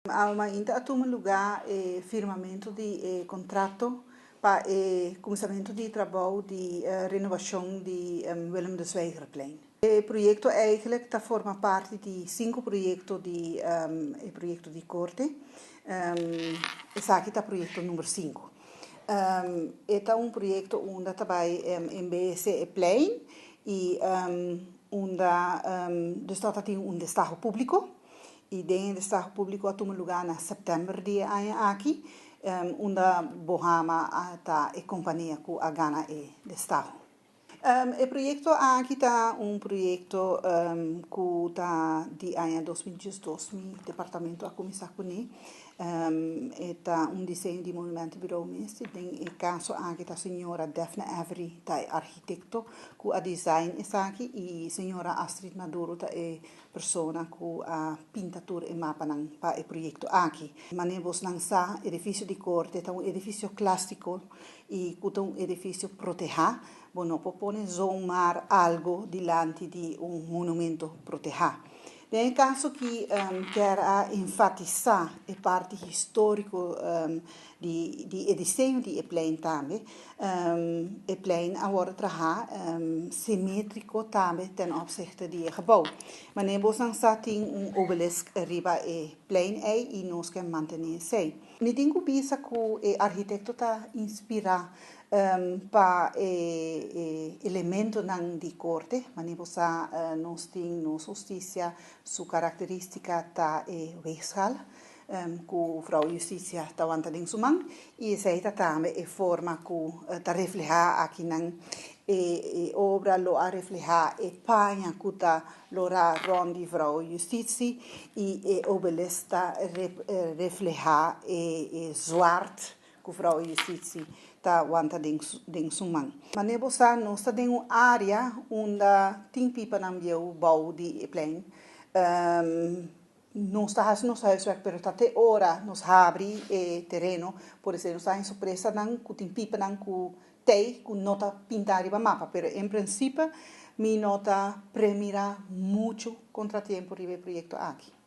Ainda a tuma lugá e firmamentu di e kontrato pa e kuminsamentu di trabou di renovashon di Willem de Zwijgerplein. E proyekto eigenlijk ta forma parti di sinku proyekto di e proyekto di korte. Esaki ta proyekto number 5. E ta un proyekto unda ta bai embeyesé e plein i unda dus ta tin un destaho públiko i den e destaho públiko a tuma lugá na sèptèmber di e aña aki, unda Bohama ta e kompania ku a gana e destaho. E proyekto aki ta un proyekto ku ta di aña 2012 mi departamento a kuminsá kuné. E ta un diseño di Monumentenbureau mes. Den e kaso aki ta señora Daphne Avery ta e arkitekto ku a design esaki i señora Astrid Maduro ta e persona ku a pinta tur e mapanan pa e proyekto aki. Manera bosnan sa, edifisio di korte ta un edifisio klásiko i ku ta un edifisio protehá. Bo no por pone zomaar algu dilanti di un monumento protehá. Den e kaso ki kier a enfatisá e parti históriko di e diseño di e plein tambe. E plein a wòrdu trahá simétriko tambe ten opzichte di e gebou. Manera bosnan sa, tin un obelisk riba e plein ei i nos ke mantené esei. Mi tin ku bisa ku e arkitekto ta inspirá pa e elementonan di korte. Manera bo sa, nos tin nos hustisia su karakterístika ta e weegschaal ku Vrouw Justitia ta wanta den su man i esei ta tambe e forma ku ta reflehá akinan. E obra lo a reflehá e paña ku ta lorá rònt di Vrouw Justitie i e obelisk ta reflehá e zwart ku Vrouw Justitie ta wanta den su man. Manera bo sa, nos ta den un área unda tin pipanan bieu bou di e plein. Nos ta hasi nos huiswerk, pero ta te ora nos habri e tereno, por esei nos ta haña sorpresanan ku tin pipanan ku tei ku no ta pintá riba mapa. Pero en prinsipe mi no ta premirá muchu kontratiempo riba e proyekto aki.